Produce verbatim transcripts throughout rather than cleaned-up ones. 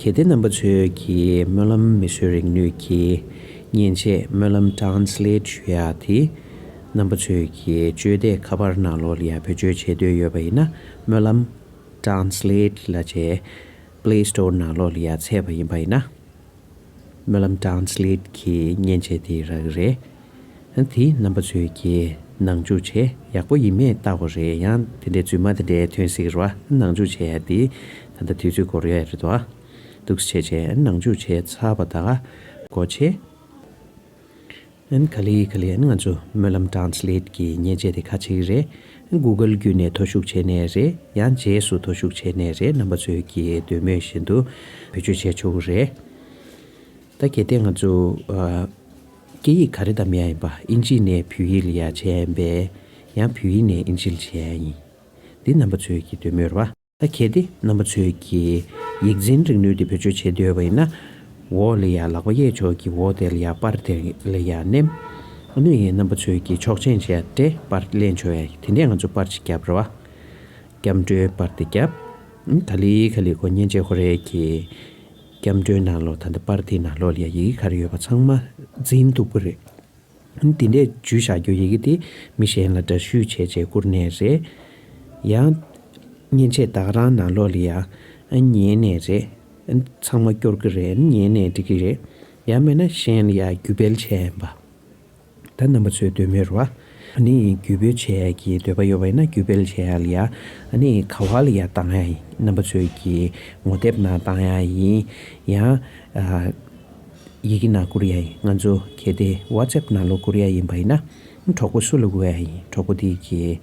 གལ་ཏེ་རྣམ་པ་ཚོས་ཀྱི་སྨོན་ལམ་མིས་བཟོས་རིག་ནུས་ཀྱི་མཉེན་ཆས་སྨོན་ལམ་ཊཱན་སི་ལེཊ་ཞུ་ཡག་དེ་རྣམ་པ་ཚོས་ཀྱི་སྤྱོད་བདེ་ཁ་པར་ནང་ལོགས་ལ་ཡ་བེད་སྤྱོད་བྱེད་འདོད་ཡོད་པ་ཡིན་ན། སྨོན་ལམ་ཊཱན་སི་ལེཊ་ལབ་བྱས་པི་ལེ་སི་ཊོར་ནང་ལོགས་ལ་ཡ་བཙལ་བ་ཡིན་པ་ཡིན་ན། སྨོན་ལམ་ཊཱན་སི་ལེཊ་གི་མཉེན་ཆས་དེ་རག་གི་རེད། ཨ་དེ་རྣམ་པ་ཚོས་ཀྱིས་ནང་འཇུག་བྱས། ཡག་པོ་ཡིན་མེད་བལྟ་དགོས་རེད། ཡང་དེ་འདྲའི་རྫུན་མ་དེ་འདྲའི་ཐོན་སྲིད་ཀྱི་རེད་བ། ནང་འཇུག་བྱས་ཡ་དེ་ད་ལྟ་དུས་ཚོད་འགོར་ཡ་རེད་དོ། འདུག་སེ་བྱས་བྱས་ནང་འཇུག་བྱས་ཚར་བ་ད་ག་སྒོ་ཕྱེ། ཨན་ག་ལེ་ག་ལེ་ཨན་ང་ཚོ་སྨོན་ལམ་ཊཱན་སི་ལེཊ་གི་མཉེན་ཆས་དེ་ཁ་ཕྱེ་གི་རེད། གུ་གལ་བརྒྱུད་ནས་ཐོ་ཞུགས་བྱས་ནས་རེད། ཡང་རྗེས་སུ་ཐོ་ཞུགས་བྱས་ནས་རེད། རྣམ་པ་ཚོས་ཀྱི་འདོད་མོས་བཞིན་དུ་བེད་སྤྱོད་བྱས་ཆོག་གི་རེད། ད་གལ་ཏེ་ང་ཚོ་ཨ་སྐད་ཡིག་ག་རེ་བདམས་ཡ་ཡིན་པ། ཨིན་ཇི་ནས་བོད་ཡིག་ལ་ཡ་བྱས་ཡིན་པས། ཡང་བོད་ཡིག་ནས་ཨིན་ཇི་ལ་བྱས་ཡ་ཡིན། འདི་རྣམ་པ་ཚོས་ཀྱི་འདོད་མོས་རེད་བ། ད་གལ་ཏེ་རྣམ་པ་ཚོས་ཀྱི་ཡིག་འཛིན་རིག་ནུས་དེ་བེད་སྤྱོད་བྱེད་འདོད་པ་ཡིན་ན། འོག་ལ་ཡ་ལག་པ་གཡས་ཕྱོགས་ཀྱི་འོག་དེ་ལ་ཡ་པར་དེ་ལ་ཡ་མནན། ཨ་ནི་རྣམ་པ་ཚོས་ཀྱི་ཆོག་མཆན་བྱས་སྤྲད་པར་ལེན་ཆོག་ཡ་ཡིན། དེ་འདྲས་ང་ཚོ་པར་ཅིག་བརྒྱབ་རེད་བ། སྐྱབས་འགྲོའི་པར་དེ་བརྒྱབ། ག་ལེ་ག་ལེ་ཁོ་མཉེན་ཆས་ཁོ་རའི་གི་སྐྱབས་འགྲོའི་ནང་ལོགས་ད་ལྟ་པར་དེའི་ནང་ལོགས་ལ་ཡ་ཡི་གེ་ག་རེ་ཡོད་པ་ཚང་མ་འཛིན་ཐུབ་ཀྱི་རེད། དེ་འདྲས་འཇུས་བཞག་རྒྱུ་ཡི་གེ་དེ་མི་གཞན་ལ་འདྲ་བཤུས་བྱས་བྱས་བསྐུར་ནས་རེད། ཡང་མཉེན་ཆས་ད་ག་རང་ནང་ལོགས་ལ་ཡ་ཉན་ནས་རེད། ཚང་མ་སྐྱོར་གི་རེད། ཉན་ནས་འགྲིག་གི་རེད། ཡང་མིན་ན་གཞན་ལ་ཡ་བརྒྱུད་སྤེལ་བྱས་ཡིན་པ། ད་རྣམ་པ་ཚོའི་འདོད་མོས་རེད་བ། ཨ་ནི་བརྒྱུད་སྤེལ་བྱས་ཀྱི་འདོད་པ་ཡོད་པ་ཡིན་ན་བརྒྱུད་སྤེལ་བྱས་ཡ་ལ་ཡ། ཨ་ནི་ག་བ་ལ་ཡ་བཏང་ཡ་ཡིན། རྣམ་པ་ཚོའི་གི་ངོ་དེབ་ནང་བཏང་ཡ་ཡིན། ཡང་ཨ། ཡི་གེ་ནང་བསྐུར་ཡ་ཡིན། ང་ཚོ་གལ་ཏེ་ཝ་ཊི་སེབ་ནང་ལོགས་བསྐུར་ཡ་ཡིན་པ་ཡིན་ན། གྲོགས་པོ་སུ་ལ་བསྐུར་ཡ་ཡིན། གྲོགས་པོ་དེ་གི་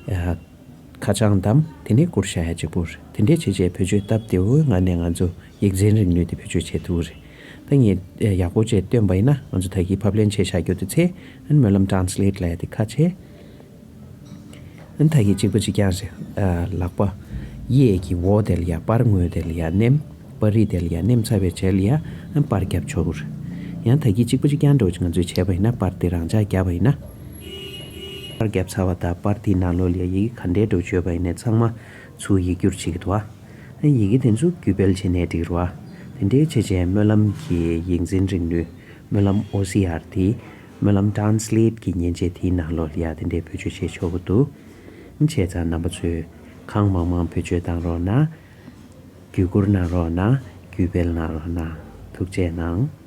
ཨ། ཁ་བྱང་བདམས། དེ་ནས་བསྐུར་བཞག་ཡ་གཅིག་པུ་རེད། དེ་འདྲས་བྱས་བྱས་བེད་སྤྱོད་སྟབས་བདེ་བོའི་ངང་ནས་ང་ཚོ་ཡིག་འཛིན་རིག་ནུས་དེ་བེད་སྤྱོད་བྱེད་ཐུབ་ཀྱི་རེད། ད་ངས་ཡག་པོ་བྱས་སྟོན་པ་ཡིན་ན། ང་ཚོ་ད་གིན་ཕབ་ལེན་བྱས་བཞག་རྒྱུ་དེ་ཚེ། ཨན་སྨོན་ལམ་ཊཱན་སི་ལེཊ་ལབ་ཡ་དེ་ཁ་ཕྱེ། ཨན་ད་གིན་གཅིག་པ་གཅིག་རྐྱང་རེད། ཨ། ལག་པ་གཡས་ཀྱི་འོག་དེ་ལ་ཡ་པར་ངོས་དེ་ལ་ཡ་མནན། པར་རིས་དེ་ལ་ཡ་མནན་ཚར་བའི་རྗེས་ལ་ཡ་ཨན་པར་བརྒྱབ་ཆོག་གི་རེད། ཡང་ད་གིན་གཅིག་པ་གཅིག་རྐྱང་འདྲ་བོ་ཅིག་ང་ཚོས་བྱས་པ་ཡིན་ན། པར་དེ་རང་འཇགས་བརྒྱབ་པ་ཡིན་ན། པར་བརྒྱབ་ཚར་བ་དང་པར་དེའི་ནང་ལོགས་ལ་ཡ་ཡི་གེ་ག་འདྲའི་འདྲ་བོ་བརྗོད་པ་ཡིན་ནའི་ཚང་མ་ཚུར་ཡིག་སྒྱུར་བྱེད་ཀྱི་འདུག་བ། ཨ་ཡི་གེ་དེ་ཚོ་བརྒྱུད་སྤེལ་བྱས་ནའི་འགྲིག་རེད་བ། དེ་འདྲའི་བྱས་བྱས་སྨོན་ལམ་གྱི་ཡིག་འཛིན་རིག་ནུས། སྨོན་ལམ་ཨོ་སི་ཨར་དེ། སྨོན་ལམ་ཊཱན་སི་ལེཊ་གི་མཉེན་ཆས་དེའི་ནང་ལོགས་ལ་ཡ་དེ་འདྲའི་བེད་སྤྱོད་བྱེད་ཆོག་གི་འདུག་བྱས་ཙང་རྣམ་པ་ཚོས་གང་མང་མང་བེད་སྤྱོད་བཏང་རོགས་གནང་། བརྒྱུད་བསྐུར་གནང་རོགས་གནང་། བརྒྱུད་སྤེལ་གནང་རོགས་གནང་། ཐུགས་རྗེ་གནང་།